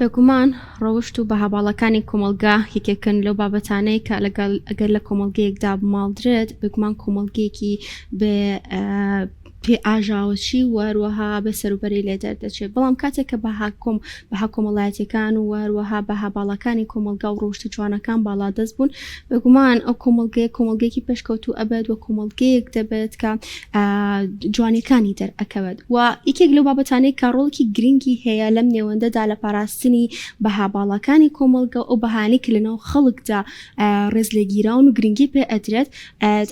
بێگومان ڕەوشت و بەها باڵاکانی کۆمەڵگا یەکێکن لەو بابەتانەی کە لەگەڵ ئەگەر لە کۆمەڵگەیەکدا بماڵدرێت بێگومان کۆمەڵگەیەکی بێ پێ ئاژاوەچی و هەروەها بێ سەروبەری لێ دەردەچێت بەڵام کاتێک کە بەها کۆم بەها کۆمەڵایەتیەکان و هەروەها بەها باڵاکانی کۆمەڵگا و ڕەوشتە جوانەکان باڵادەست بوون بێگومان ئەو کۆمەڵگەیە کۆمەڵگەیەکی پێشکەوتوو ئەبێت و کۆمەڵگەیەک دەبێت کە جوانیەکانی دەرئەکەوێت و یەکێک لەو بابەتانەی کە ڕۆڵێکی گرنگی هەیە لەم نێوەندەدا لە پاراستنی بەها باڵاکانی کۆمەڵگە و ئەو بەهانەی کە لەناو خەڵکدا ڕێزلێگیراون و گرنگی پێ ئەدرێت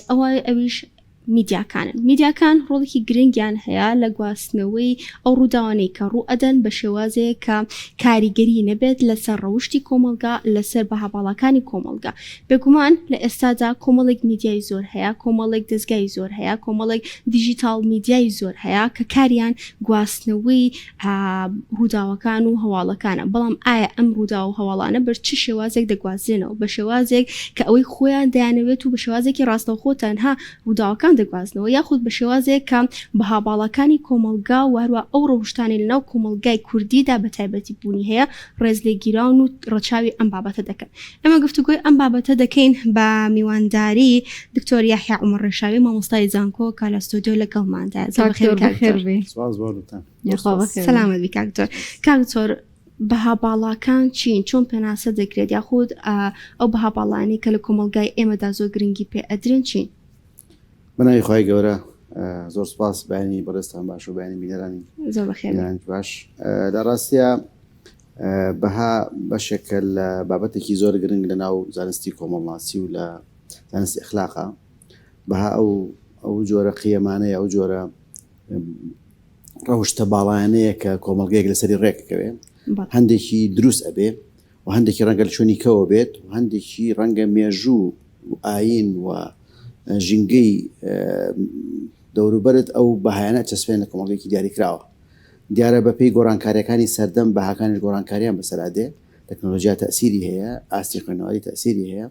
ئەوە ئەویش میدیاکانن. میدیاکان ڕۆڵێکی گرنگیان هەیە لە گواستنەوەی ئەو ڕووداوانەی کە ڕوو ئەدەن بە شێوازێک کە کاریگەری نەبێت لەسەر ڕەوشتی کۆمەڵگا، لەسەر بەها باڵاکانی کۆمەڵگا. بێگومان لە ئێستادا کۆمەڵێک میدیای زۆر هەیە، کۆمەڵێک دەزگای زۆر هەیە، کۆمەڵێک دیجیتاڵ میدیای زۆر هەیە کە کاریان گواستنەوەی ڕووداوەکان و هەواڵەکانە، بەڵام ئایا ئەم ڕووداو و هەواڵانە بە چ شێوازێک دەگوازرێنەوە؟ بە شێوازێک کە ئەوەی خۆیان دەیانەوێت و بە شێوازێکی ڕاستەوخۆ تەنها ڕووداوەکان دەگوازنەوە یاخود بە شێوازێک کە بەها باڵاکانی کۆمەڵگا و هەروە ئەو ڕەوشتانەی لەناو کۆمەڵگای کوردیدا بە تایبەتی بوونی هەیە ڕێزلێگیراون و ڕەچاوی ئەم بابەتە دەکەن. ئێمە گفتوگۆی ئەم بابەتە دەکەین بە میوانداری دکتۆر یاحیا عومەر ڕێشاوی مامۆستای زانکۆ کە لە ستۆدیۆ لەگەڵماندایە. زۆر بەخێر کاک دکتۆر. سپاس بۆ لوتان. یاخوا بەخێر بێی. سەلامەت بی کاک دکتۆر. کاک دکتۆر بەها باڵاکان چین؟ چۆن پێناسە دەکرێت یاخود ئەو بەها باڵانەی کە لە کۆمەڵگای ئێمەدا زۆر گرنگی پێ ئەدرێن چین؟ بەناوی خوای گەورە زۆر سپاس بەیانی بەڕێزتان باش و بەیانی بینەرانی زۆر بەخێر بینەرانیش باش لە ڕاستیا بەها بەشێکە لە بابەتێکی زۆر گرنگ لە ناو زانستی کۆمەڵناسی و لە زانستی ئەخلاقە بەها ئەو ئەو جۆرە قیەمانەیە ئەو جۆرە ڕەوشتە باڵایانەیە کە کۆمەڵگەیەک لەسەری ڕێکەکەوێ هەندێکی دروست ئەبێ و هەندێکی ڕەنگە لە شوێنی کەوە بێت و هەندێکی ڕەنگە مێژوو و ئایین و ژینگەی دەوروبەرت ئەو بەهایانە چەسپێن لە کۆمەڵگەیەکی دیاریکراوە. دیارە بەپێی گۆڕانکارییەکانی سەردەم بەهاکانیش گۆڕانکارییان بەسەرا دێ، تەکنۆلۆژیا تەئسیری هەیە، ئاستی خوێندەواری تەئسیری هەیە،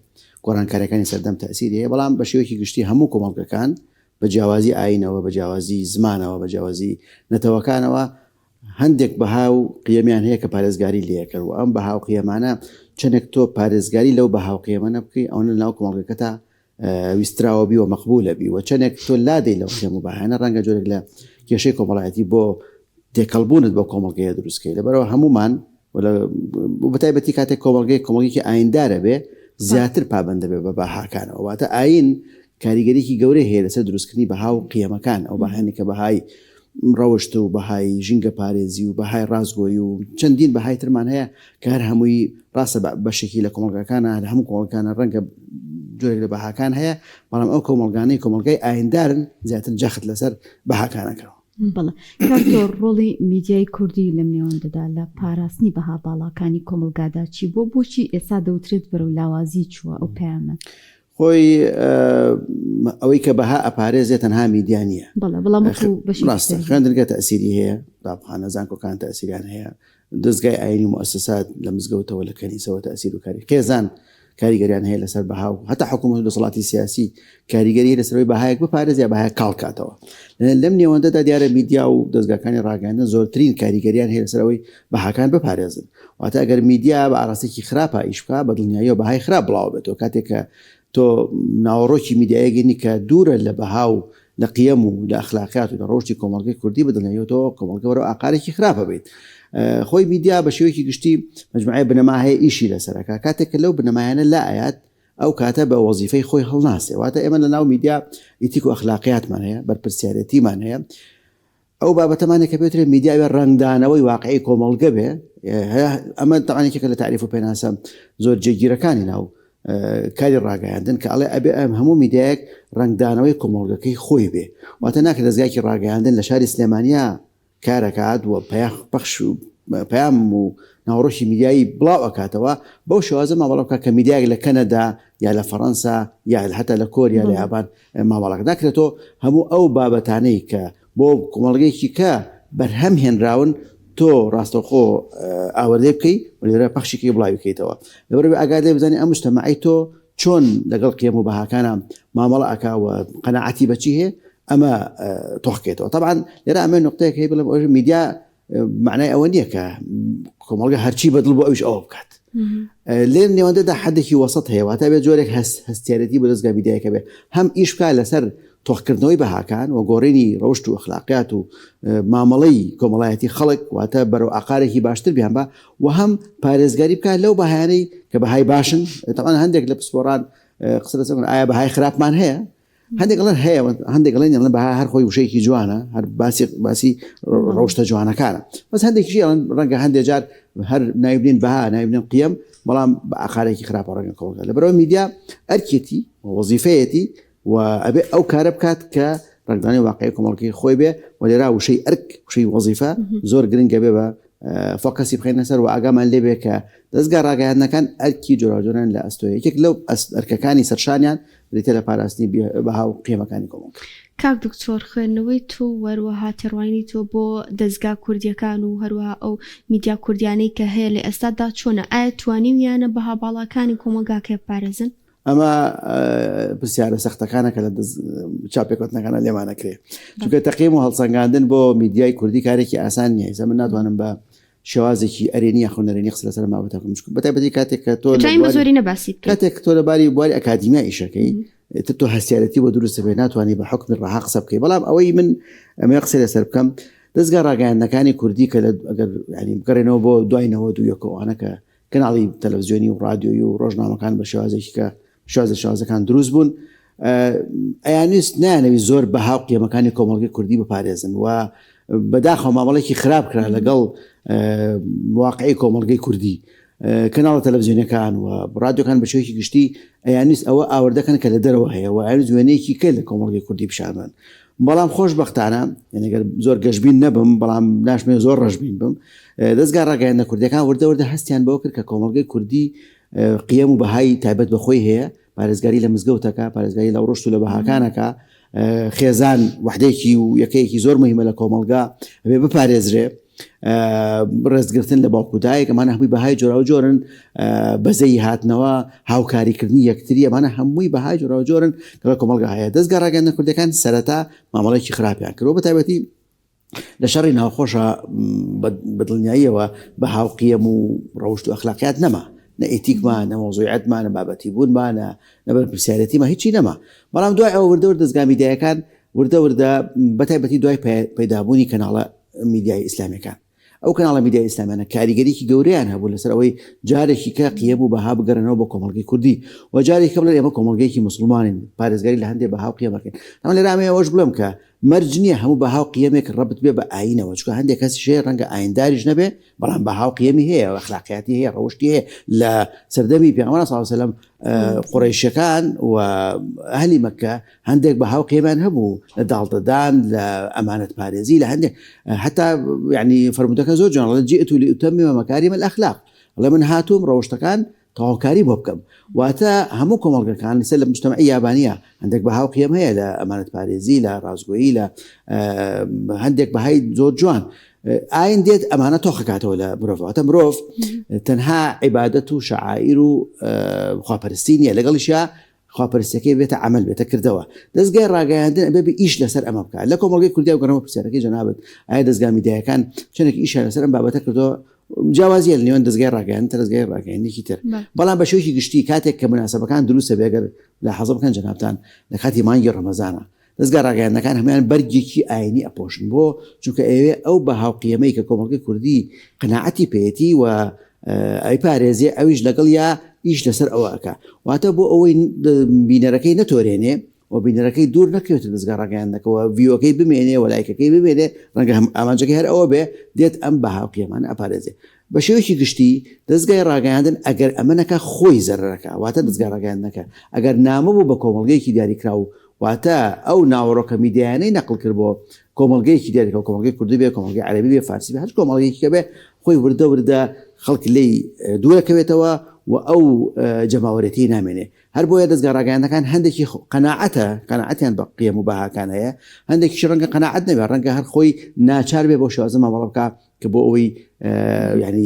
گۆڕانکارییەکانی سەردەم تەئسیری هەیە، بەڵام بە شێوەیەکی گشتی هەموو کۆمەڵگەکان بە جیاوازی ئایینەوە، بە جیاوازی زمانەوە، بە جیاوازی نەتەوەکانەوە هەندێک بەها و قیەمیان هەیە کە پارێزگاری لێکەن و ئەم بەها و قیەمانە چەندێک تۆ پارێزگاری لەو بەها و قیەمانە بکەی ئەوەنە لەناو کۆمەڵگەکەتا ویستراوە بی و مەقبولە بی و چەندێک تۆ لادەی لەو قیەم و بەهایانە ڕەنگە جۆرێک لە کێشەی کۆمەڵایەتی بۆ تێکەڵبوونت بۆ کۆمەڵگەیە دروستکەی لەبەرەوە هەمومان بەتایبەتی کاتێک کۆمەڵگەی کۆمەڵگەیەکی ئایندارە بێ زیاتر پابەند دەبێت بە بەهاکانەوە واتە ئاین کاریگەریی گەورەی هەیە لەسەر دروستکردنی بەها و قیەمەکان، ئەو بەهایانەی کە بەهای ڕەوشت و بەهای ژینگە پارێزی و بەهای ڕاستگۆیی و چەندین بەهای ترمان هەیە کە هەر هەمووی ڕاستە بەشێکی لە کۆمەڵگاکانە لە هەموو کۆمەڵگاکانە ڕەنگە جۆرێک لە بەهاکان هەیە بەڵام ئەو کۆمەڵگانەی کۆمەڵگای ئایندارن زیاتر جەخت لەسەر بەهاکان ئەکەنەوە. بەڵێ کاک تۆر ڕۆڵی میدیای کوردی لەم نێوەندەدا لە پاراستنی بەها باڵاکانی کۆمەڵگادا چی بووە؟ بۆچی ئێستا دەوترێت بەرەو لاوازی چووە ئەو پەیامە؟ خۆی ئەوەی کە بەها ئەپارێزێ تەنها میدیا نییە. بەڵێ بەڵام وەکو بەشێکی ڕاستە تری. خوێندنگە تەئسیری هەیە، قوتابخانە، زانکۆکان تەئسیریان هەیە، دەزگای ئایینی و موئەسەسات لە مزگەوتەوە لە کەنیسەوە تەئسیر و کاری خێزان کاریگەریان هەیە لەسەر بەها و هەتا حکوومەت و دەسەڵاتی سیاسی کاریگەری هەیە لەسەر ئەوەی بەهایەک بپارێزێ یا بەهایەک کاڵ کاتەوە. لەم نێوەندەدا دیارە میدیا و دەزگاکانی ڕاگەیاندن زۆرترین کاریگەریان هەیە لەسەر ئەوەی بەهاکان بپارێزن. واتە ئەگەر میدیا بە ئاراستەیەکی خراپا ئیش بکا بە دڵنیاییەوە بەهای خراپ بڵاوە بێتەوە کاتێک کە تۆ ناوەڕۆکی میدیایەک ینی کە دوورە لە بەها و لە قیەم و لە ئەخلاقیات و لە ڕەوشتی کۆمەڵگەی کوردی بە دڵنیاییەوە تۆ کۆمەڵگە بەرەو ئاقارێکی خراپە بیت خۆی میدیا بە شێوەیەکی گشتی مجموعەی بنەما هەیە ئیشی لەسەرەکە کاتێک کە لەو بنەمایانە لا ئەیات ئەو کاتە بە وەزیفەی خۆی هەڵناسێ واتە ئێمە لە ناو میدیا ئیتیک و ئەخلاقیاتمان هەیە بەرپرسیارەتیمان هەیە ئەو بابەتەمانە کە پێوترێ میدیا ئەوێ ڕەنگدانەوەی واقعی کۆمەڵگە بێ ئەمە تەعان یەکێکە لە تاریف و پێناسە زۆر جێگیرەکانی ناو کاری ڕاگەیاندن کە ئەڵێ ئەبێ ئەم هەموو میدیایەک ڕەنگدانەوەی کۆمەڵگەکەی خۆی بێ واتە ناکە دەزگایکی ڕاگەیاندن لە شاری سلێمانیا کارەکات و پەخش و پەیام و ناوەڕۆکی میدیایی بڵاو ئەکاتەوە بەو شێوازە مامەڵە بکات کە میدیایەک لە کەنەدا یا لە فەڕەنسا یا هەتا لە کۆریا لە یابان مامەڵەکە ناکرێتەوە هەموو ئەو بابەتانەی کە بۆ کۆمەڵگەیەکی کە بەرهەم هێنراون تۆ ڕاستەوخۆ ئاوەردەی بکەی و لێرە پەخشی کەی بڵاوی کەیتەوە لەبەرئەوەی ئاگات لێ بزانی ئەم مجتەمەعەی تۆ چۆن لەگەڵ قیەم و بەهاکانە مامەڵە ئەکا و قەناعەتی بەچی هەیە ئەمە تۆخکێتەوە تەبعەن لێرە ئەمە نقطەیەک هەیە بڵێم ئەوەش میدیا معنای ئەوە نییە کە کۆمەڵگە هەرچی بەدڵ بۆ ئەوش ئەوە بکات. لێم نێوەندەدا حدێکی وەسەت هەیە، واتە بێ جۆرێک هەست هەستیارەتی بۆ دەستگا میدیایەکە بێ، هەم ئیش بکات لەسەر تۆخکردنەوەی بەهاکان و گۆڕینی ڕەوشت و ئەخلاقیات و مامەڵەی کۆمەڵایەتی خەڵک، واتە بەرەو ئاقارێکی باشتر بیانبا، و هەم پارێزگاری بکات لەو بەهایانەی کە بەهای باشن. تەبعەن هەندێک لە پسپۆڕان قسە لەسەر ئایا بەهای خراپمان هەیە؟ هەندێک ئەڵێن هەیە، هەندێک ئەڵێن ئەڵێن بەها هەر خۆی وشەیەکی جوانە، هەر باسی باسی ڕەوشتە جوانەکانە، بەس هەندێکیشی ئەڵێن ڕەنگە هەندێک جار هەر ناوی بنێن بەها، ناوی بنێن قیەم، بەڵام بە ئاقارێکی خراپە ڕەنگە کۆمەڵگا. لەبەرئەوە میدیا ئەرکێتی و وەزیفەیەتی و ئەبێ ئەو کارە بکات کە ڕەنگدانەوەی واقعی کۆمەڵگەی خۆی بێ، و لێرا وشەی ئەرک، وشەی وەزیفە زۆر گرنگە بێ بە فۆکەسی بخەینە سەر و ئاگامان لێ بێ کە دەزگا ڕاگەیاندنەکان ئەرکی جۆراوجۆریان لە ئەستۆیە. یەکێک لەو ئەرکەکانی سەرشانیان بریتیە لە پاراستنی بەها و قیەمەکانی کۆمەڵگە. کاک دکتۆر خوێندنەوەی تۆ و هەروەها تێڕوانینی تۆ بۆ دەزگا کوردیەکان و هەروەها ئەو میدیا کوردیانەی کە هەیە لە ئێستادا چۆنە؟ ئایا توانیویانە بەها باڵاکانی کۆمەڵگاکە بپارێزن؟ ئەمە پرسیارە سەختەکانە کە لە چاپێکوتنەکانە لێمان ئەکرێ، چونکە تەقیم و هەڵسەنگاندن بۆ میدیای کوردی کارێکی ئاسان نییە. ئێستا من ناتوانم بە شێوازێکی ئەرێنی یاخود نەرێنی قسە لەسەر مابەتە بکەم، چونکە بەتایبەتی کاتێک کە تۆ زۆری نەباسی کاتێک تۆ لە باری بواری ئەکادیمیا ئیشەکەی تر تۆ هەستیارەتی بۆ دروست بێ، ناتوانانی بە حکمی ڕەها قسە بکەی. بەڵام ئەوەی من ئەمە قسە لەسەر بکەم، دەستگا ڕاگەیاندنەکانی کوردی کە لە ئەگەر ینی بگەڕێنەوە بۆ دوای 91ەوانە کە کەناڵی تەلەڤزیۆنی و ڕادیۆیی و ڕۆژنامەکان بە شێوازێکی کە شێوازە شێوازەکان دروست بوون، ئەیانویست نایانەویست زۆر بەها و قیەمەکانی کۆمەڵگەی کوردی بپارێزن و بەداخەوە مامەڵێکی خراپ کرا لەگەڵ واقعی کۆمەڵگەی کوردی. کەناڵە تەلەڤزیۆنەکان و ڕادیۆکان بە شێوەیەکی گشتی ئەیانویست ئەوە ئاوردەکەن کە لە دەرەوە هەیە و ئەیانویست وێنەیەکی کە لە کۆمەڵگەی کوردی پیشانبن. بەڵام خۆشبەختانە، یعنی گەر زۆر گەشبین نەبم بەڵام ناشمێ زۆر ڕەشبین بم، دەستگا ڕاگەیاندنە کوردیەکان وردە وردە هەستیان بەوە کرد کە کۆمەڵگەی کوردی قیەم و بەهای تایبەت بە خۆی هەیە، پارێزگاری لە مزگەوتەکە، پارێزگاری لە ڕۆشت و لە بەهاکانەکە، خێزان وحدەیەکی و یەکەیەکی زۆر مهمە لە کۆمەڵگا ئەبێ بپارێزرێ، ڕێزگرتن لە باوک و دایک، ئەمانە هەمووی بەهای جۆراوجۆرن، بەزەیی هاتنەوە، هاوکاریکردنی یەکتری، ئەمانە هەمووی بەهای جۆراوجۆرن کە لە کۆمەڵگا هەیە. دەزگا ڕاگەیاندنە کوردیەکان سەرەتا مامەڵەیەکی خراپیان کرد و بە تایبەتی لە شەڕی ناوخۆشە بە دڵنیاییەوە بە هاوقیەم و ڕەوشت و ئەخلاقیات نەما، نە ئێتیکمان، نە مەوزوعیەتمان، نە بابەتی بوونمان، نە بەرپرسیارێتیمان، هیچی نەما. بەڵام دوای ئەوە وردە وردە دەزگا میدیایەکان وردە وردە بە تایبەتی دوای پەیدابوونی کەناڵە میدیای ئیسلامیەکان، ئەو کەناڵە میدیای ئیسلامیانە کاریگەریی گەورەیان هەبوو لەسەر ئەوەی جارێکی کە قیەم و بەها بگەڕێنەوە بۆ کۆمەڵگەی کوردی و جارێکی کە بڵێن ئێمە کۆمەڵگەیەکی موسڵمانین پارێزگاری لە هەندێ بەها و قیەم ئەکەین. ئەمە لێرە ئەمەوێ ئەوەش بڵێم کە مەرج نییە هەموو بەها و قیەمێک ڕەبت بێ بە ئایینەوە، چونکە هەندێک کەسیش هەیە ڕەنگە ئایینداریش نەبێ بەڵام بەها و قیەمی هەیە، ئەخلاقیاتی هەیە، ڕەوشتی هەیە. لە سەردەمی پێغەمبەر صلی اللە علیه و سلم قوڕەیشەکان و ئەهلی مەککە هەندێک بەها و قیەمیان هەبوو لە داڵدەدان، لە ئەمانەت پارێزی، لە هەندێک حتا یعنی فەرموودەکە زۆر جوان ئەڵێ جئت لأتمم مکارم الاخلاق، ئەڵێ من هاتووم ڕەوشتەکان تەواوکاری بۆ بکەم. واتە هەموو کۆمەڵگەکان لەسەر لە مجتەمعی یابانیە هەندێک بەها و قیەم هەیە لە ئەمانەت پارێزی، لە ڕاستگۆیی، لە هەندێک بەهای زۆر جوان. ئاین دێت ئەمانە تۆخەکاتەوە لە مرۆڤ. واتە مرۆڤ تەنها عیبادەت و شەعائیر و خواپەرستی نییە، لەگەڵیشیا خواپەرستیەکەی بێتە عەمەل، بێتە کردەوە. دەزگای ڕاگەیاندن ئەبێ بێ ئیش لەسەر ئەمە بکات. لە کۆمەڵگەی کوردیا بگەڕێمەوە پرسیارەکەی جەنابت، ئایا دەزگا میدیایەکان چەندێک ئیشیان لەسەر ئەم بابەتە کردووە؟ جیاوازیە لە نێوان دەزگای ڕاگەیاندن تا دەزگای ڕاگەیاندنێکی تر. بەڵام بە شێوەیەکی گشتی کاتێک کە موناسەبەکان دروستە بێ، گەر ملاحەزە بکەن جەنابتان لە کاتی مانگی ڕەمەزانە دەزگا ڕاگەیاندنەکان هەموویان بەرگێکی ئاینی ئەپۆشن. بۆ؟ چونکە ئەیەوێ ئەو بەها و قیەمەی کە کۆمەڵگەی کوردی قەناعەتی پێیەتی و ئەیپارێزێ، ئەویش لەگەڵیا ئیش لەسەر ئەوە ئەکا. واتە بۆ ئەوەی بینەرەکەی نەتۆرێنێ و بینەرەکەی دوور نەکەوێتە دەزگا ڕاگەیاندنەکەوە، ڤیوەکەی بمێنێ و لایکەکەی بمێنێ، ڕەنگە هەم ئامانجەکەی هەر ئەوە بێ، دێت ئەم بەها و قیەمانە ئەپارێزێ. بە شێوەیەکی گشتی دەزگای ڕاگەیاندن ئەگەر ئەمە نەکا خۆی زەرەرەکا، واتە دەزگای ڕاگەیاندنەکە ئەگەر نامۆ بوو بە کۆمەڵگەیەکی دیاریکراو، واتە ئەو ناوەڕۆکە میدیایانەی نەقڵ کرد بۆ کۆمەڵگەیەکی دیاریکراو، کۆمەڵگەی کوردی بێ، کۆمەڵگەی عەرەبی بێ، فارسی بێ، هەر کۆمەڵگەیەکی کە بێ، خۆی وردە وردە خەڵک لێی دوورەکەوێتەوە و ئەو جەماوەرێتیی نامێنێ. هەر بۆیە دەزگا ڕاگەیاندنەکان هەندێکی قەناعەتە، قەناعەتیان بە قیەم و بەهاکان هەیە، هەندێکیش ڕەنگە قەناعەت نەبێ، ڕەنگە هەر خۆی ناچار بێ بەو شێوازە مامەڵە بکا. کە بۆ ئەوەی یعنی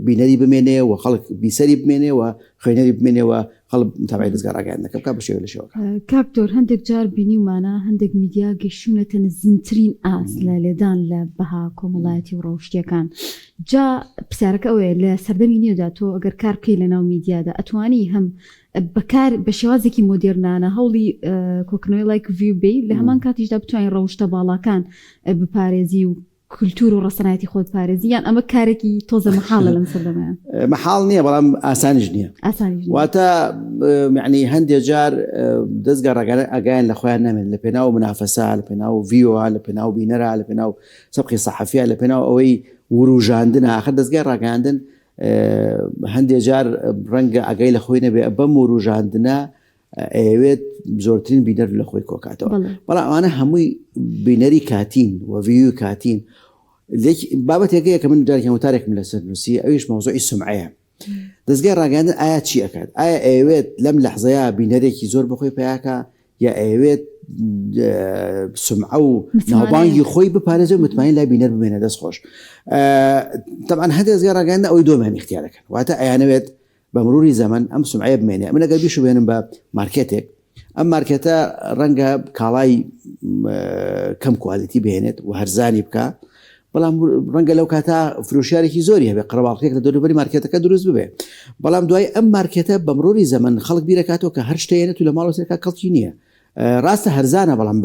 بینەری بمێنێ و خەڵک بیسەری بمێنێ و خوێنەری بمێنێ و خەڵک متابعەی دەزگا ڕاگەیاندنەکە بکات بە شێوە لە شێوەکان. کاک دکتۆر هەندێک جار بینیومانە هەندێک میدیا گەیشتوونەتە نزمترین ئاست لە لێدان لە بەها کۆمەڵایەتی و ڕەوشتیەکان جا پرسیارەکە ئەوەیە لە سەردەمی نوێدا تۆ ئەگەر کار بکەی لە ناو میدیادا ئەتوانی هەم بەکار بە شێوازێکی مۆدێرنانە هەوڵی کۆکردنەوەی لایک و view بی لە هەمان کاتیشدا بتوانین ڕەوشتە باڵاکان بپارێزی و کولتوور و ڕەسەنایەتی خۆت پارێزی یان ئەمە کارێکی تۆزە مەحاڵە لەم سەردەمەیە؟ مەحاڵ نییە بەڵام ئاسانیش نییە ئاسانیش نییە. واتە یعنی هەندێ جار دەزگا ڕاگەیاندن ئاگایان لە خۆیان نامێنێت لە پێناو منافەسە لە پێناو view ە لە پێناو بینەرە لە پێناو سەبقی سەحەفیە لە پێناو ئەوەی وروژاندنە ئاخر دەزگای ڕاگەیاندن هەندێ جار ڕەنگە ئاگای لە خۆی نەبێ بەم وروژاندنە ئەیەوێت زۆرترین بینەر لە خۆی کۆکاتەوە بەڵام ئەوانە هەمووی بینەری کاتین و view ی کاتین بابەتێکەیە کە من جارێکیان وتارێکم لەسەر نووسی ئەویش مەوزوعی سمعەیە دەزگای ڕاگەیاندن ئایا چی ئەکات ئایا ئەیەوێت لەم لەحزەیە بینەرێکی زۆر بەخۆی پیاکە یا ئەیەوێت سمعە و ناوبانگی خۆی بپارێزێ و متمانەی لای بینەر بمێنێ دەست خۆش طبعا هەندێک دەزگای ڕاگەیاندن ئەوەی دووەمیان ئیختیارەکەن واتە ئەیانەوێت بە مروری زەمەن ئەم سومعەیە بمێنێ من ئەگەر بیشوبێنم بە مارکێتێک ئەم مارکێتە ڕەنگە کاڵای کەم quality بهێنێت و هەرزانی بکە بەڵام ڕەنگە لەو کاتا فرۆشیارێکی زۆری هەبێ قەرەباڵخێک لە دەوروبەری مارکێتەکە دروست ببێ بەڵام دوای ئەم مارکێتە بە مروری زەمەن خەڵک بیرەکاتەوە کە هەر شتێنێت و لە ماڵەوە سەرکا کەڵکی نییە ڕاستە هەرزانە بەڵام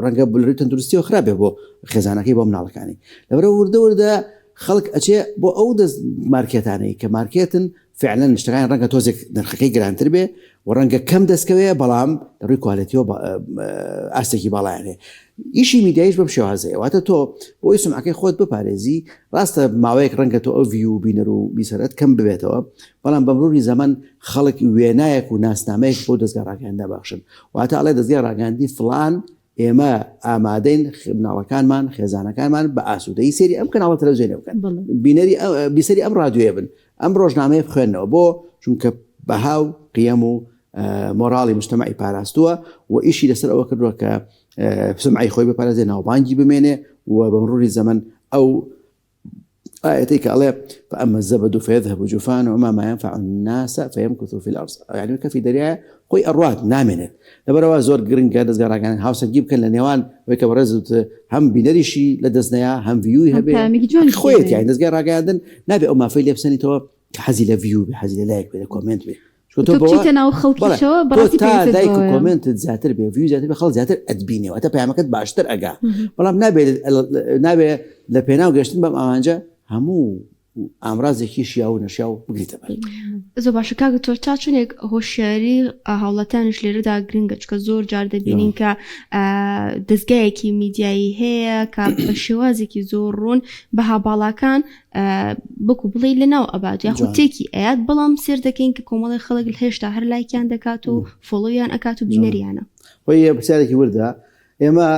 ڕەنگە بلری تەندروستیەوە خراپ بێ بۆ خێزانەکەی بۆ مناڵەکانی لەبەرە وردە وردە خەڵک ئەچێ بۆ ئەو دەست مارکێتانەی کە مارکێتن فعلەن شتەکان ڕەنگە تۆزێک نرخەکەی گرانتر بێ و ڕەنگە کەم دەستکەوێ بەڵام لە ڕووی quality ەوە ئاستێکی باڵایان هەیە ئیشی میدیایش بەم شێوازەیە واتە تۆ بۆی سمعەکەی خۆت بپارێزی ڕاستە ماوەیەک ڕەنگە تۆ ئەو view بینەر و بیسەرت کەم ببێتەوە بەڵام بە مروری زەمەن خەڵک وێنایەک و ناسنامەیەک بۆ دەزگا ڕاگەیاندن دەبەخشن واتە ئەڵێ دەزگای ڕاگەیاندنی فڵان ئێمە ئامادەین مناڵەکانمان خێزانەکانمان بە ئاسوودەیی سەیری ئەم کەناڵە تەلەڤزیۆنە بکەن بینەری بیسەری ئەم ڕادیۆیە بن ئەم ڕۆژنامەیە بخوێنەوە بۆ چونکە بەها و قیەم و مۆراڵی مجتەمەعی پاراستووە و ئیشی لەسەر ئەوە کردووە کە سمعی خۆی بپارێزێ ناوبانگی بمێنێ و بە مروری زەمەن ئەو ئایەتەی کە ئەڵێ فأما الزبد فيذهب جفاء وأما ما ينفع الناس فيمكث في الأرض یعنی کەفی دەریایە خۆی ئەڕوات نامێنێت لەبەرەوە زۆر گرنگە دەزگا ڕاگەیاندن هاوسەنگی بکەن لە نێوان ئەوەی کە بەڕێز هەم بینەریشی لە دەست نەیا هەم view ی هەبێ خۆیەتی یعنی دەزگای ڕاگەیاندن نابێ ئەو مافەی لێ بسەنیتەوە کە حەزی لە view بێ حەزی لە لایک بێ لە comment بێ تۆ بچیتە ناو خەڵکیشەوە بەڕاستی تا لایک و comment ت زیاتر بێ view زیاتر بێ خەڵک زیاتر ئەتبینێ واتە پەیامەکەت باشتر ئەگا بەڵام نابێ نابێ لە پێناو گەشتن بەم ئامانجە هەموو ئامرازێکی شیاو و نەشیاو بگریتە بەر. زۆر باشە کاک دکتۆر تا چەندێک هۆشیاری هاوڵاتیانیش لێرەدا گرنگە چکە زۆر جار دەبینین کە دەستگایەکی میدیایی هەیە کە بە شێوازێکی زۆر ڕوون بەها باڵاکان بەکو بڵێ لە ناو ئەبات یاخود تێکی ئەیات بەڵام سێر دەکەین کە کۆمەڵی خەڵک هێشتا هەر لایکیان دەکات و follow یان ئەکات و بینەریانە. خۆی پرسیارێکی وردە ئێمە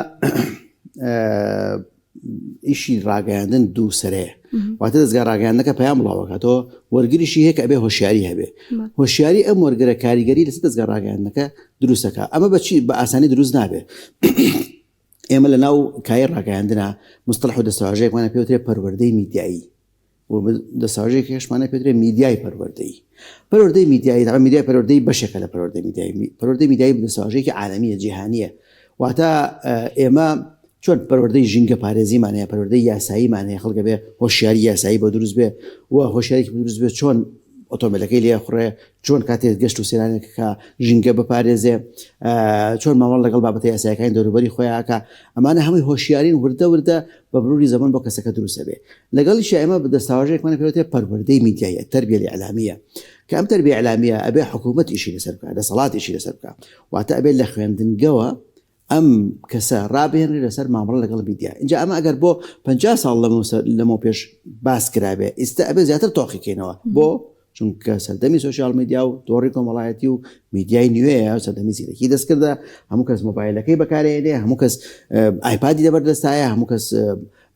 ئیشی ڕاگەیاندن دوو سەرەیە واتە دەستگا ڕاگەیاندنەکە پەیام بڵاوەکاتەوە وەرگریشی هەیە کە ئەبێ هۆشیاری هەبێ هۆشیاری ئەم وەرگرە کاریگەری لەسەر دەستگا ڕاگەیاندنەکە دروستەکە ئەمە بەچی بە ئاسانی دروست نابێ ئێمە لە ناو کای ڕاگەیاندنا مستەلح و دەستەواژەیەکمانە پێوترێ پەروەردەی میدیایی و دەستەواژەیەکی هەشمانە پێوترێ میدیای پەروەردەیی. پەروەردەی میدیایی دەڵێم میدیای پەروەردەیی بەشێکە لە پەروەردەی میدیایی. پەروەردەی میدیایی دەستەواژەیەکی عالەمییە، جیهانییە. واتە ئێمە چۆن پەروەردەی ژینگە پارێزیمان هەیە، پەروەردەی یاساییمان هەیە، خەڵک ئەبێ هۆشیاری یاسایی بۆ دروست بێ و هۆشیاریی بۆ دروست بێ چۆن ئۆتۆمبیلەکەی لێ خوڕێ، چۆن کاتێک گەشت و سەیرانێک کە ژینگە بپارێزێ، چۆن مامەڵە لەگەڵ بابەتە یاسایەکانی دەوروبەری خۆیان ئەکا. ئەمانە هەمووی هۆشیارین وردە وردە بە مروری زەمەن بۆ کەسەکە دروست ئەبێ. لەگەڵیشیا ئێمە دەستەواژەیەکمان پێ وترێ پەروەردەی میدیایی، التربیە الاعلامیە، کە ئەم تربیە اعلامیە ئەبێ حکوومەت ئیشی لەسەر بکا، دەسەڵات ئیشی لەسەر بکا. واتە ئەبێ لە خوێندنگەوە ئەم کەسە ڕابهێنرێ لەسەر مامەڵە لەگەڵ میدیا. ئینجا ئەمە ئەگەر بۆ 50 ساڵ لەمەو پێش باس کرابێ، ئیستە ئەبێ زیاتر تۆقی کەینەوە. بۆ؟ چونکە سەردەمی سۆشیال میدیا و تۆڕی کۆمەڵایەتی و میدیای نوێیە سەردەمی زیرەکی دەستکردە هەموو کەس مۆبایلەکەی بەکارێنێ هەموو کەس ئایپادی لەبەر دەستایە هەموو کەس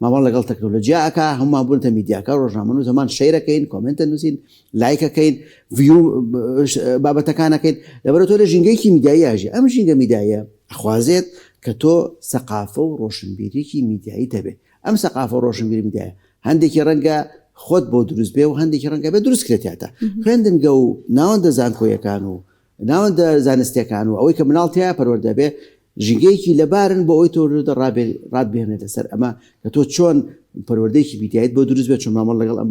مامەڵە لەگەڵ تەکنۆلۆژیا ئەکا هەمومان بوونەتە میدیاکە ڕۆژنامەنووس هەمان share ەکەین comment ە نووسین لایکەکەین view بابەتەکانەکەین لەبەرە تۆ لە ژینگەیەکی میدیایی ئاژی ئەم ژینگە میدیایە ئەخوازێت کە تۆ سەقافە و ڕۆشنبیریکی میدیایی هەبێ ئەم سەقافە و ڕۆشنبیری میدیایە. هەندێکی ڕەنگە خۆت بۆ دروست بێ و هەندێکی ڕەنگە بێ دروست کرێتیاتە خوێندنگە و ناوەندە زانکۆیەکان و ناوەندە زانستیەکان و ئەوەی کە مناڵ تیا پەروەردە بێ ژینگەیەکی لەبارن بۆ ئەوەی تۆ ڕات بهێنێت لەسەر ئەمە کە تۆ چۆن پەروەردەیەکی میدیایت بۆ دروست بێت چۆن مامەڵ لەگەڵ ئەم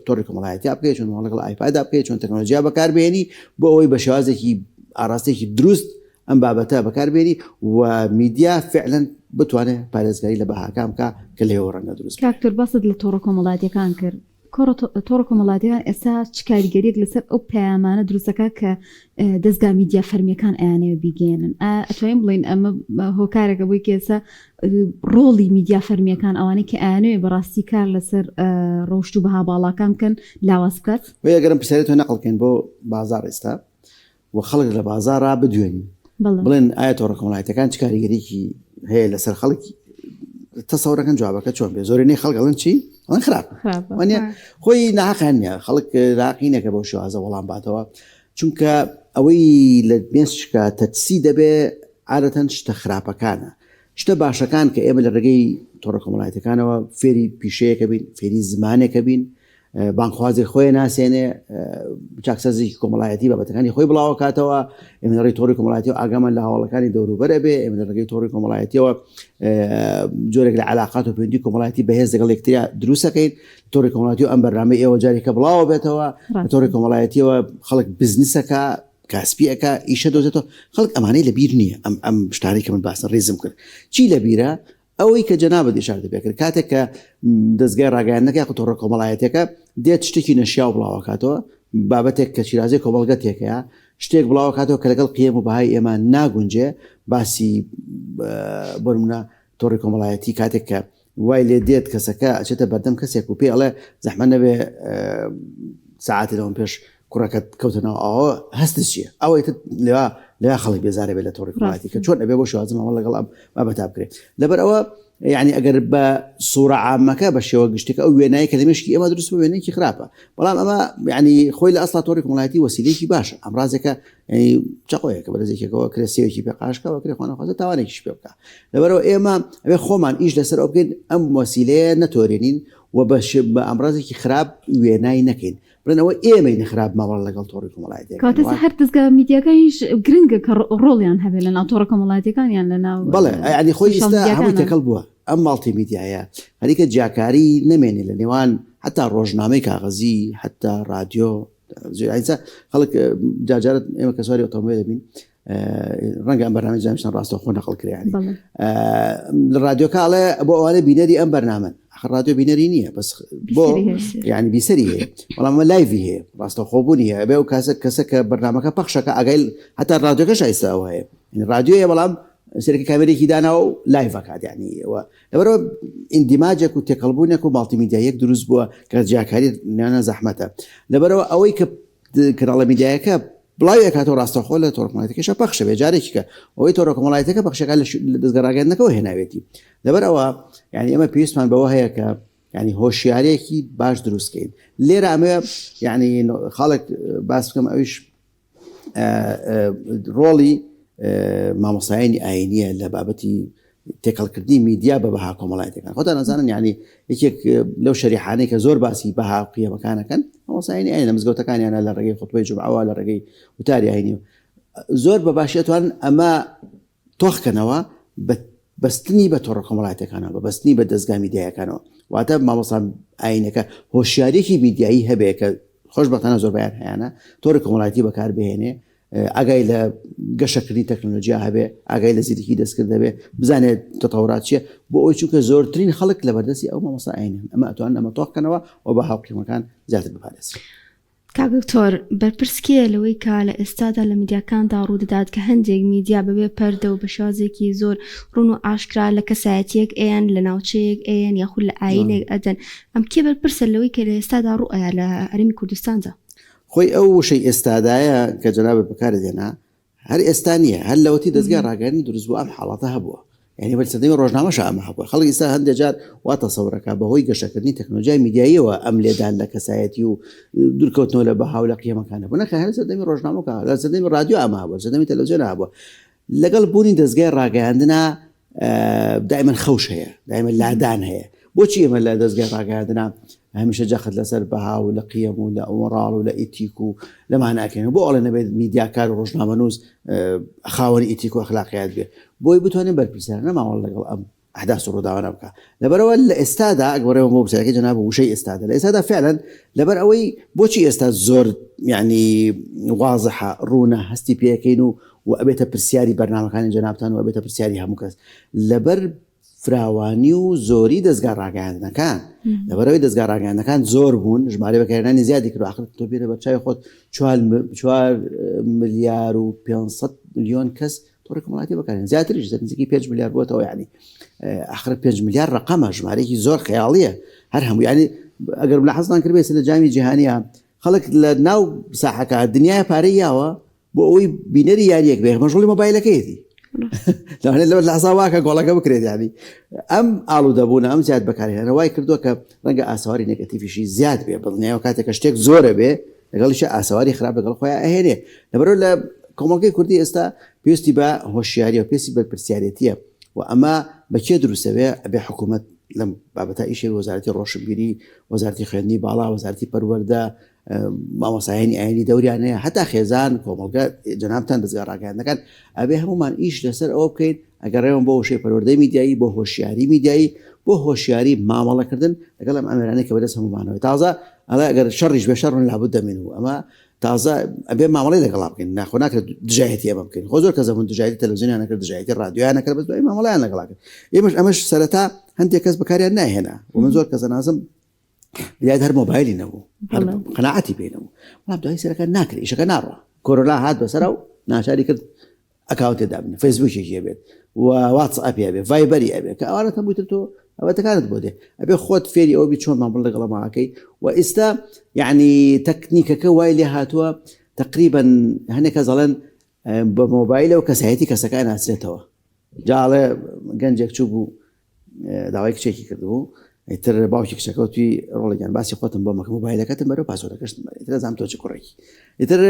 تۆڕی کۆمەڵایەتیا بکەیت چۆن مامەڵ لەگەڵ ئایپادا بکەیت چۆن تەکنۆلۆژیا بەکاربێنی بۆ ئەوەی بە شێوازێکی ئاراستێکی دروست ئەم بابەتە بەکاربێنی و میدیا فعلەن بتوانێت پارێزگاری لە بەهاکان بکە کە لێوە ڕەنگە دروست کاک دکتۆر باست لە تۆڕە کۆمەڵایەتیەکان کرد تۆڕە کۆمەڵاتیەکان ئێستا چ کاریگەریەک لەسەر ئەو پەیامانە دروستەکە کە دەستگا میدیا فەرمیەکان ئەیانەوە بیگەێنن ئەتوانین بڵین ئەمە هۆکارێکە بۆی کە ئێستا ڕۆڵی میدیا فەرمیەکان ئەوانەی کە ئەیانەوێ بەڕاستی کار لەسەر ڕەوشت و بەها باڵاکان بکەن لاواز بکات؟ وەی ئەگەر ئەم پرسیارەی تۆ نەقڵ کەین بۆ بازاڕ ئێستا و خەڵک لە بازاڕا بدوێنین بڵێن ئایا تۆڕە کۆمەڵایەتیەکان چ کاریگەریکی هەیە لەسەر خەڵک تەسەورەکەن جوابەکە چۆن بێ زۆرینەی خەڵک ئەڵێن چی ئەڵێن خراپ وانە خۆی ناحەقیان نییە خەڵک ناحەقی نییە کە بەو شێوازە وەڵام باتەوە چونکە ئەوەی لە مێشکا تەجسی دەبێ عادەتەن شتە خراپەکانە شتە باشەکان کە ئێمە لە ڕێگەی تۆڕە کۆمەڵایەتەکانەوە فێری پیشەیەکە بین فێری زمانێکە بین بانگخوازێک خۆی ناسێنێ چاکسازێکی کۆمەڵایەتی بابەتەکانی خۆی بڵاوەکاتەوە ئێمە لە ڕێی تۆڕی کۆمەڵایەتی و ئاگامان لە هەواڵەکانی دەوروبەرە بێ ئێمە لە ڕێگەی تۆڕی کۆمەڵایەتیەوە جۆرێک لە علاقات و پەیوەندی کۆمەڵایەتی بەهێز لەگەڵ یەکتریا دروستەکەین تۆڕی کۆمەڵایەتی و ئەم بەرنامەی ئێوە جارێکە بڵاوە بێتەوە تۆڕی کۆمەڵایەتیەوە خەڵک بزنسەکە کاسپیەکە ئیشە دۆزێتەوە خەڵک ئەمانەی لەبیر نییە ئەم ئەم شتانەی کە من باسم ڕیزم کرد چی لەبیرە ئەوەی کە جەنابت ئیشارەت پێ کرد کاتێک کە دەزگای ڕاگەیاندنەکە یاخود تۆڕە کۆمەڵایەتیەکە دێت شتێکی نەشیاو بڵاوەکاتەوە بابەتێک کە شیرازەی کۆمەڵگە تێکەیە شتێک بڵاوەکاتەوە کە لەگەڵ قیەم و بەهای ئێمە ناگونجێ باسی بۆ نمونە تۆڕی کۆمەڵایەتی کاتێک کە وای لێ دێت کەسەکە ئەچێتە بەردەم کەسێک و پێ ئەڵێ زەحمە نەبێ سەعاتی لەوە پێش کوڕەکەت کەوتە ناو ئاوە هەستت چییە ئەوەی تر لەوا لەوا خەڵک بێزارە بێت لە تۆڕی کۆمەڵایەتی کە چۆن ئەبێ بۆ شێوازی مامەڵە لەگەڵ ئەم بابەتە بکرێت لەبەر ئەوە یعنی ئەگەر بە سوورە عامەکە بە شێوە گشتەکە ئەو وێنایی کە لە مێشکی ئێمە دروست بوو وێنەیەکی خراپە بەڵام ئەمە یعنی خۆی لە ئەسڵا تۆڕی کۆمەڵایەتی وەسیلەیەکی باشە ئامرازێکە یعنی چەقۆیەکە بە دەستێکەوە کرێ سێوێکی پێ قاشکەوە کرێ خۆنەخوازە تاوانێکیش پێ بکە لەبەرەوە ئێمە ئەبێ خۆمان ئیش لەسەر ئەو بکەین ئەم وەسیلەیە نەتۆرێنین و بە ئامرازێکی خراپ وێنای نەکەین بڵێن ئەوە ئێمەین خراپ مامەڵە لەگەڵ تۆڕی کۆمەڵایەتیەکان کەواتە وا. هەر دەزگا میدیاکانیش گرنگە کە ڕۆڵیان هەبێت لە ناو تۆڕە کۆمەڵایەتیەکان یان لە ناو بەڵێ یعنی خۆی سۆشیال ئیستا هەمووی میدیاکانە. تێکەڵ بووە ئەم ماڵتی میدیایە خەریکە جیاکاری نەمێنێ لە نێوان حتا ڕۆژنامەی کاغەزی حتا ڕادیۆ ئیستا خەڵک جارجارە ئێمە کە سواری ئۆتۆمبێل دەبین ڕەنگە ئەم بەرنامەی جامیشتان ڕاستەوخۆ نەقڵ کرێ بەڵێ. لە ڕادیۆکە ئەڵێ بۆ ئەوانە بینەری ئەم بەرنامەن ئەخر ڕادیۆ بینەری نییە بەس بۆ بیسەری هەیە. یعنی بیسەری هەیە بەڵام ئەمە live ی هەیە ڕاستەوخۆبوونی هەیە بێ ئەو کاسە کەسە کە بەرنامەکە پەخشەکە ئاگای هەتا ڕادیۆکەش ئایستا ئەوە هەیە یعنی ڕادیۆیە بەڵام سەرەکی کامێرێکی داناوە و live ئەکات یعنی ئەوە لەبەرئەوە ئیندیماجێک و تێکەڵبوونێک و ماڵتی میدیاییەک دروست بووە کە جیاکاری نێوانیان زەحمەتە لەبەرئەوە ئەوەی کە کەناڵە میدیایەکە بڵاوی ئەکاتەوە ڕاستەوخۆ لە تۆڕە کۆمەڵایەتیەکەشا پەخش ئەبێ جارێکی کە ئەوەی تۆڕە کۆمەڵایەتیەکە پەخشەکە لە دەزگا ڕاگەیاندنەکەوە هێناوێتی لەبەر ئەوە یعنی ئێمە پێویستمان بەوە هەیە کە یعنی هۆشیارێکی باش دروست کەین لێرە ئەمە یعنی خاڵێک باس بکەم ئەویش ڕۆڵی مامۆستایانی ئاینیە لە بابەتی تێکەڵکردنی میدیا بە بەها کۆمەڵایەتەکان خۆتان ئەزانن یعنی یەکێک لەو شەریحانەی کە زۆر باسی بەها و قیەمەکانەکەن مامۆستایانی ئاین لە مزگەوتەکانیانە لە ڕێگەی خوتبەی جومعەوە لە ڕێگەی وتاری ئاینی زۆر بە باشی ئەتوانن ئەمە تۆخکەنەوە بە بەستنی بە تۆڕە کۆمەڵایەتەکانەوە بە بەستنی بە دەزگا میدیایەکانەوە واتە مامۆستا ئاینەکە هۆشیاریەکی میدیایی هەبێ کە خۆشبەختانە زۆربەیان هەیانە تۆڕی کۆمەڵایەتی بەکاربهێنێ ئاگای لە گەشەکردنی تەکنەلۆجیا هەبێ، ئاگای لە زیرەکی دەستکرد هەبێ، بزانێت تەتەورات چییە، بۆ ئەوەی چونکە زۆرترین خەڵک لە بەردەستی ئەو مامۆستا ئاینیان ئەمە ئەتوانن ئەمە تۆخ کەنەوە و بەها و قیمەکان زیاتر بپارێزن. کاک دکتۆر بەرپرس کێیە لەوەی کە لە ئێستادا لە میدیاکاندا ڕوودەدات کە هەندێک میدیا بەبێ پەردە و بە شێوازێکی زۆر ڕوون و ئاشکرا لە کەسایەتییەک ئەیەن لە ناوچەیەک ئەیەن یاخود لە ئایینێک ئەدەن ئەم کێ بەرپرسە لەوەی کە لە ئێستادا ڕووئەیا لە هەرێمی کوردستاندا؟ خۆی ئەو وشەی ئێستادایە کە جەنابت بەکارت هێنا هەر ئێستا نییە هەر لەوەتی دەزگای ڕاگەیاندن دروست بوو ئەم حاڵەتە هەبووە یعنی بەر سەردەمی ڕۆژنامەش ئەمە هەبووە خەڵک ئێستا هەندێک جار وا تەسەورەکە بەهۆی گەشەکردنی تەکنۆلۆژیای میدیاییەوە ئەم لێدان لە کەسایەتی و دوورکەوتنەوە لە بەها و لە قیەمەکان هەبوو نەخێر هەر سەردەمی ڕۆژنامەکە لە سەردەمی ڕادیۆ ئەمە هەبووە سەردەمی تەلەڤیزیۆن هەبووە لەگەڵ بوونی دەزگای ڕاگەیاندنا دایمەن خەوش هەیە دایمە لادان هەیە. بۆچی ئێمە لە دەزگای ڕاگەیاندنا هەمیشە جەخت لەسەر بەها و لە قیەم و لە مۆڕاڵ و لە ئیتیک و لەمانە ئەکەین؟ بۆ ئەڵێ نەبێت میدیاکار و ڕۆژنامەنووس خاوەنی ئیتیک و ئەخلاقیات بێ؟ بۆی بتوانێت بەرپرسیارانە مامەڵە لەگەڵ ئەم ئەحداس و ڕووداوانە بکا. لەبەرئەوە لە ئێستادا ئەگەر بڕێمە بۆ پرسیارەکەی جەناب و وشەی ئێستادا لە ئێستادا فعلا لەبەر ئەوەی بۆچی ئێستا زۆر یعنی وازحە ڕوونە هەستی پێەکەین و و ئەبێتە پرسیاری بەرنامەکانی جەنابتان و ئەبێتە پرسیاری هەموو کەس لەبەر فراوانی و زۆری دەزگا ڕاگەیاندنەکان لەبەرەوەی دەزگا ڕاگەیاندنەکان زۆر بوون ژمارەی بەکارهێنانی زیادی کرد ئاخر تۆ بێرە بەرچاوی خۆت 4 ملیار و 500 ملیۆن کەس تۆڕی کۆمەڵایەتی بەکارهێن زیاتریش نزیکی 5 ملیار بووەتەوە یعنی ئاخر 5 ملیار ڕقەمە ژمارەیەکی زۆر خەیاڵیە هەر هەموو یعنی ئەگەر ملاحەزتان کردبێت لە جامی جیهانیە خەڵک لە ناو ساحەکە دنیای پارەی یاوە بۆ ئەوەی بینەری یاریەک بێ مەشغوڵی مۆبایلەکەیەتی لەوانەیە لەوە لەحزا واکە گۆڵەکە بکرێت یعنی ئەم ئاڵوودەبوونە ئەم زیاد بەکارهێنانە وای کردووە کە ڕەنگە ئاسەواری نێگەتیڤیشی زیاد بێ بەدڵنیایەوە کاتێک کە شتێک زۆرە بێ لەگەڵیشە ئاسەواری خراپ لەگەڵ خۆیان ئەهێنێ لەبەرەوە لە کۆمەڵگەی کوردی ئێستا پێویستی بە هۆشیاریە و پێویستی بەرپرسیارێتیە و ئەمە بە کێ دروستەوێ ئەبێ حکوومەت لەم بابەتە ئیشێ وەزارەتی ڕۆشنبیری وەزارەتی خوێندنی باڵا وەزارەتی پەروەردە مامۆستایانی ئاینی دەوریان هەیە هەتا خێزان کۆمەڵگە جەنابتان دەزگا ڕاگەیاندنەکان ئەبێ هەمومان ئیش لەسەر ئەوە بکەین ئەگەڕێەوە بۆ وشەی پەروەردەی میدیایی بۆ هۆشیاری میدیایی بۆ هۆشیاری مامەڵەکردن لەگەڵ ئەم ئامێرانەی کە بەدەست هەمومانەوە تازە ئەڵێ ئەگەر شەڕیش بێ شەڕن لابد دەمێن و ئەمە تازە ئەبێ مامەڵەی لەگەڵا بکەین ناخۆ ناکرێت دژایەتی ئەمە بکەین خۆ زۆر کەس هەبوون دژایەتی تەلەڤزیۆنیان نەکرد دژایەتی ڕادیۆیان نەکرد بەس دوای مامەڵەیان لەگەڵا کرد ئێمەش ئەمەش سەرەتا هەندێک کەس بەکاریان ناهێنا و من زۆر کەس ئەناسم بیاد هەر مۆبایلی نەبوو قەناعەتی پێ نەبوو بەڵام دوای سەرەکە ناکرێت ئیشەکە ناڕوا کۆرۆنا هات بەسەرە و ناچاری کرد ئەکاونتێ دابنێ فەیسبوکێکی هەبێت و واتس ئەپی هەبێ ڤایبەری ئەبێ کە ئەوانە هەمووی تر تۆ ئەوەتەکانت بۆ دێ ئەبێ خۆت فێری ئەوە بی چۆن مامەڵە لەگەڵ ماکەی و ئێستا یعنی تەکنیکەکە وای لێ هاتووە تقریبا هەنێک کەس ئەڵێن بە مۆبایلەوە کەسایەتی کەسەکە ناسرێتەوە جا ئەڵێ گەنجێک چوو بوو داوای کچێکی کردبوو ئیتر باوکی کچەکە وتی ڕۆڵێکیان باسی خۆتم بۆ مەکە مۆبایلەکەتم بەرەو پاسۆرەکەشتم بەرە ئیتر ئەزانم تۆ چ کوڕێکی ئیتر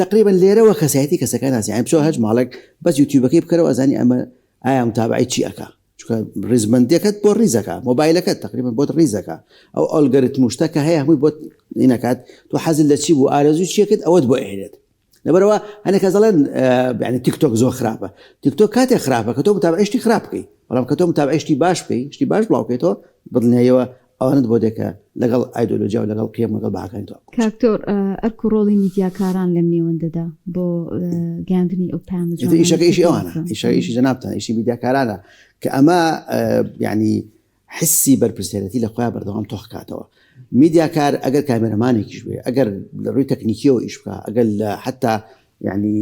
تقریبا لێرەوە کەسایەتی کەسەکە ناسی یانی بچۆ هەچ ماڵێک بەس یوتیوبەکەی بکەرەوە ئەزانی ئەمە ئایا متابعەی چی ئەکا چونکە ڕیزبەندیەکەت بۆ ڕیزەکە مۆبایلەکەت تقریبا بۆت ڕیزەکە ئەو ئەلگەریتم و شتە کە هەیە هەمووی بۆت ئینەکات تۆ حەزت لە چی بوو ئارەزووی چیەکرد ئەوەت بۆ ئەهێنێت لەبەرئەوە هەندێک کەس دەڵێن یعنی تیک تۆک زۆر خراپە تیک تۆک کاتێک خراپە کە تۆ متابعەی شتی خراپ بکەی بەڵام کە تۆ متابعەی شتی باش بکەی شتی باش بڵاو بکەیتەوە بەدڵنیاییەوە ئەوانت بۆ دێ کە لەگەڵ ئایدۆلۆژیا و لەگەڵ قیەم لەگەڵ بەهاکانی تۆ کاکتۆر ئەرک و ڕۆڵی میدیاکاران لەم نێوەندەدا بۆ گەیاندنی ئەو پەیامە جوانانە ئیشەکە ئیشی ئەوانە ئیشەکە ئیشی جەنابتان ئیشی میدیاکارانە کە ئەمە یعنی حسی بەرپرسیارێتی لە خۆیان بەردەوام تۆخ کاتەوە. میدیاکار ئەگەر کامێرەمانێکیش بێ، ئەگەر لە ڕووی تەکنیکیەوە ئیش بکا، ئەگەر لە حەتا یعنی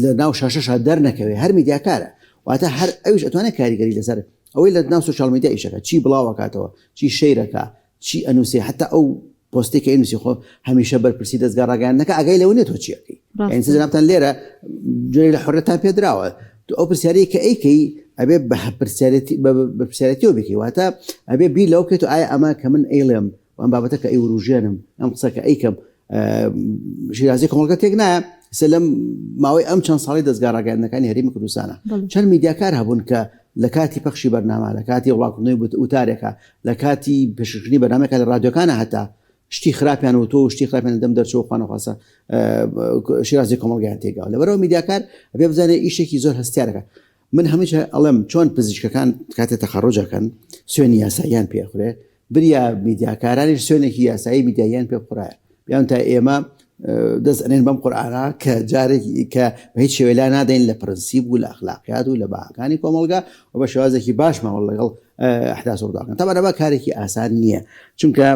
لە ناو شاشەشا دەرنەکەوێ هەر میدیاکارە. واتە هەر ئەویش ئەتوانێت کاریگەری لەسەر ئەوەی لە ناو سۆشیال میدیا ئیشەکە چی بڵاوەکاتەوە، چی شەیرەکا، چی ئەنووسێ، حەتا ئەو پۆستێک کە ئەینوسی خۆ هەمیشە بەرپرسی دەزگا ڕاگەیاندنەکە ئاگای لەوە نیە تۆ چی ئەکەی یعنی جەنابتان لێرە جۆرێک لە حڕێتان پێدراوە تو ئەو پرسیارەی کە ئەیکەی ئەبێ بە پرسیارەتی بە پرسیارەتیەوە بکەی واتە ئەبێ بیر لەوە بکەیت ئایا ئەمە کە من ئەیڵێم ئەم بابەتە کە ئەی وروژێنم ئەم قسە کە ئەیکەم شیرازی کۆمەڵگە تێک نایە سەلم ماوەی ئەم چەند ساڵی دەزگا ڕاگەیاندنەکانی هەرێمی کوردستانە چەند میدیاکار هەبوون کە لە کاتی پەخشی بەرنامە لە کاتی وڵاکردنەوەی وتارێکە لە کاتی پێشکەشکردنی بەرنامەکە لە ڕادیۆکانە هەتا شتی خراپیان وتووە و شتی خراپیان لە دەم دەرچووە خوانەخواستە شیرازی کۆمەڵگەیان تێگاوە لەبەرەوە میدیاکار ئەبێ بزانێ ئیشێکی زۆر هەستیارەکە من هەمیشە ئەڵێم چۆن پزیشکەکان کاتێ تەخەڕوجەکەن سوێنی یاساییان پێخورێ بریا میدیاکارانیش سوێنێکی یاسایی میدیاییان پێ بخورایە بیان تا ئێمە دەست ئەنێن بەم قورئانە کە جارێک کە بە هیچ شێوەیە لا نادەین لە پرەنسیپ و لە ئەخلاقیات و لە بەهاکانی کۆمەڵگا و بە شێوازێکی باش مامەڵە لەگەڵ ئەحداث و ڕووداوەکان تەبعەن ئەمە کارێکی ئاسان نییە چونکە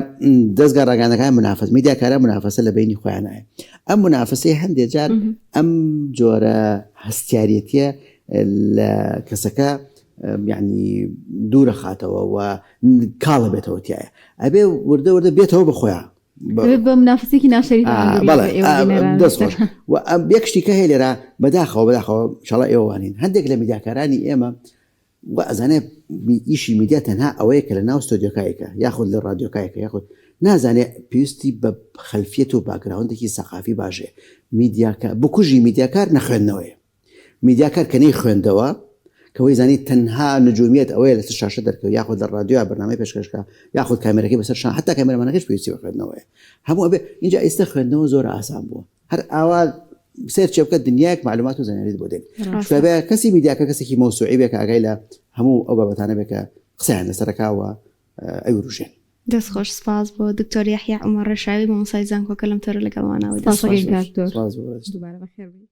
دەزگا ڕاگەیاندنەکان منافەس میدیاکاران منافەسە لە بەینی خۆیانایە ئەم منافەسەی هەندێک جار ئەم جۆرە هەستیارێتیە لە کەسەکە یعنی دوورە خاتەوە و کاڵە بێتەوە تایە ئەبێ وردە وردە بێتەوە بە خۆیان بە منافسێکی ناشەریف دەست و ئەم یەک شتی کە هەیە لێرە بەداخەوە بەداخەوە شەڵە ئێوەوانین هەندێک لە میدیاکارانی ئێمە و ئەزانێ ئیشی میدیا تەنها ئەوەیە کە لە ناو ستۆدیۆکایەکە یاخود لە ڕادیۆکایەکە یاخود نازانێ پێویستی بە خەلفیەت و باکگراوندێکی سەقافی باشێ میدیاکە بکوژی میدیاکار نەخوێندنەوەیە میدیاکار کە نەیخوێندەوە. کە وەی زانی تەنها نجومیەت ئەوەیە لەسەر شاشە دەرکەوێت یاخود لە ڕادیۆ بەرنامەی پێشکەش کا یاخود کامێرەکەی بەسەر شان حتا کامێرەمانەکەش پێویستی بە خوێندنەوەیە هەموو ئەبێ اینجا ئێستا خوێندنەوە زۆر ئاسان بووە هەر ئاوا سێر چێ بکە دنیایەک معلومات و زانیاریت بۆ دێن چونکە کەسی میدیاکە کەسێکی مەوسوعی بێ کە ئاگای لە هەموو ئەو بابەتانە بێ کە قسەیان لەسەرەکاوە ئەیوروژێن. دەست خۆش سپاس بۆ دکتۆر یەحیا عومەر ڕەشاوی مامۆستای زانکۆکە لەم تۆرە لەگەڵمانەوە. دەست خۆش. سپاس بۆ. دووبارە بەخێر بێی.